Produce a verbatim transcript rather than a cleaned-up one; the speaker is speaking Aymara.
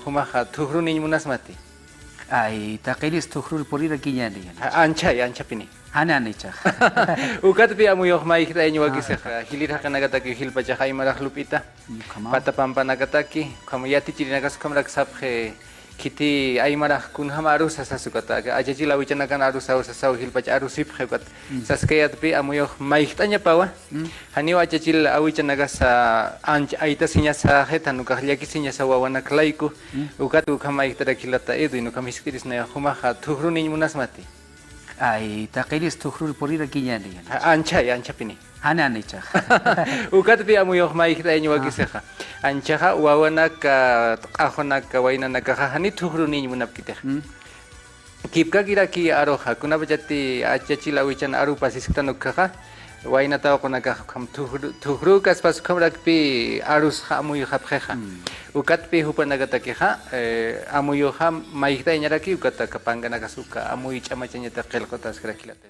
Jumaxa thujruniñ munasmati. Ay, taqiris thujrur purirakiñäni. Anchhay, anchhapini. Jani, janicha. Ukatpï amuyux mayjt'ayañ wakisixa, jilïr jaqinakataki jilpachax aymarax lup'ita, pata pampanakataki, ukham yatichirinakas ukhamrak sapxi, khiti aymarax kunjam arusa sas ukata, achachil awichanakan arusaw sasaw jilpach arusipxi ukat. Saskayätpï amuyux mayjt'añapawa. Janiw achachil awichanakas anch aytasiñasaxithan ukax llakisiñasa wawanak layku, ukat ukham mayjt'arak jilata Edwin, ukham jiskt'irisnayax jumaxa thujruniñ munasmati. Ay, taqiris thujrur purirakiñäni. Anchhay, anchhapini. Jani, janicha. Ukatpï amuyux mayjt'ayañ wakisixa. Anchaxa wawanak, q'axunak, waynanakaxa jani thujruniñ munapkitix. Kipkakiraki aruxa, kunapachati achachil awichan aru pasisktan ukkhaxa, wayna tawaqunakax ukham thujru-, thujrukaspas ukhamrakpï arusxa amuyxapxixa. Ukatpï jupanakatakixa, eh, amuyuxa mayjt'ayañaraki, ukat aka pankanakas uka amuy ch'amachañataki qillqutaskrak jilata.